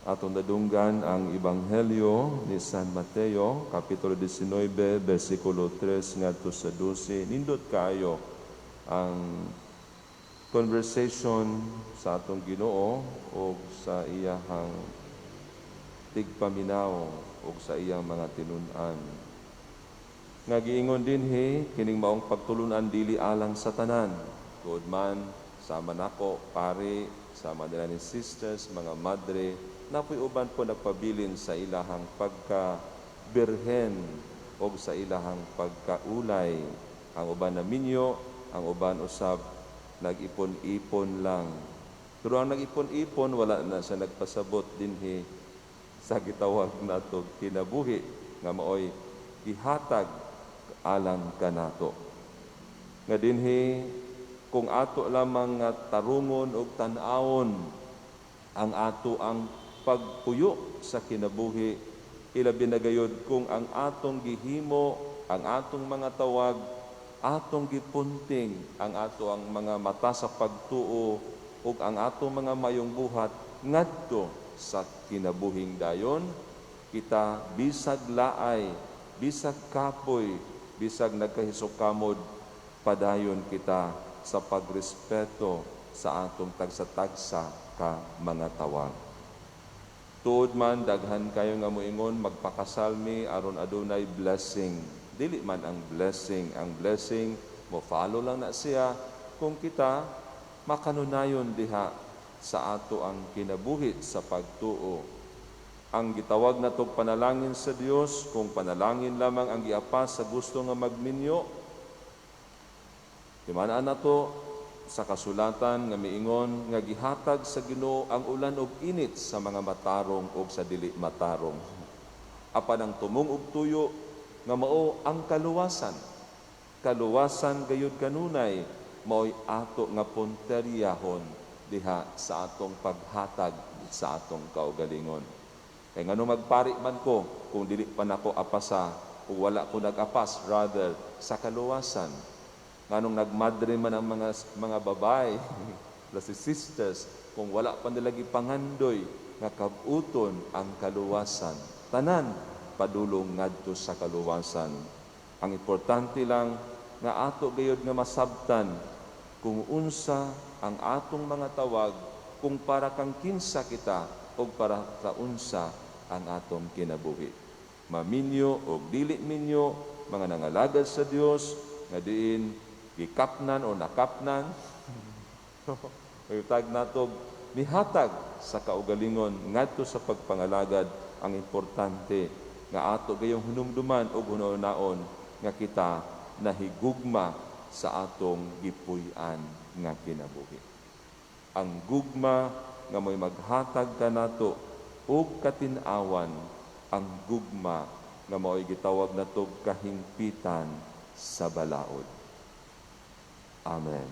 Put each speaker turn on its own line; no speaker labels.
Atong nadunggan ang Ebanghelyo ni San Mateo, Kapitulo 19, versikulo 3 ngadto sa 12. Nindot kaayo ang conversation sa atong Ginoo o sa iyahang tigpaminaw o sa iyang mga tinun-an. Nga giingon dinhi, kining maong pagtulunan dili alang sa tanan. Tuod man, sama nako, pari, sama nila ni sisters, mga madre, napoy uban po nagpabilin sa ilahang pagka birhen o sa ilahang pagkaulay. Ang uban na minyo, ang uban usab nag-ipon-ipon lang. Pero ang nag-ipon-ipon, wala na siya nagpasabot dinhi sa gitawag nato kinabuhi nga maoy gihatag alang kanato. Nga dinhi kung ato lamang nga tarungon og tan-awon ang ato ang pagpuyo sa kinabuhi, ilabi na gayod kung ang atong gihimo, ang atong mga tawag, atong gipunting ang ato ang mga mata sa pagtuo ug ang atong mga mayong buhat ngadto sa kinabuhing dayon, kita bisag laay, bisag kapoy, bisag nagkahisok-kamod, padayon kita sa pagrespeto sa atong tagsa-tagsa ka mga tawag. Tuod man, daghan kayo nga moingon, magpakasal mi aron adunay blessing. Dili man ang blessing. Ang blessing, mo follow lang na siya kung kita makanunayon diha sa ato ang kinabuhi sa pagtuo. Ang gitawag natog panalangin sa Dios, kung panalangin lamang ang giapas sa gusto nga magminyo, timan-an nato sa kasulatan nga miingon nga gihatag sa Ginoo ang ulan ug init sa mga matarong ug sa dili matarong. Apan ang tumong ug tuyo nga mao ang kaluwasan. Kaluwasan gayud kanunay mao'y ato nga punteryahon diha sa atong paghatag sa atong kaugalingon. Kay ngano magpari man ko kung dili pa nako apasa o wala ko nag-apas rather sa kaluwasan? Nganong nagmadre man ang mga babae, si sisters, kung wala pa nila gipangandoy nga kabuton ang kaluwasan? Tanan padulong ngadto sa kaluwasan. Ang importante lang nga ato gayud nga masabtan kung unsa ang atong mga tawag, kung para kang kinsa kita o para kaunsa ang atong kinabuhi. Maminyo o dili minyo, mga nangalagad sa Dios nga diin gikapnan o nakapnan, tag nato mihatag sa kaugalingon ngadto sa pagpangalagad, ang importante nga ato gayong hunumduman og hunahunaon nga kita nahigugma sa atong gipuy-an nga kinabuhi. Ang gugma nga mo'y maghatag kanato og katin-awan, ang gugma nga mao'y gitawag nato kahingpitan sa balaod. Amen.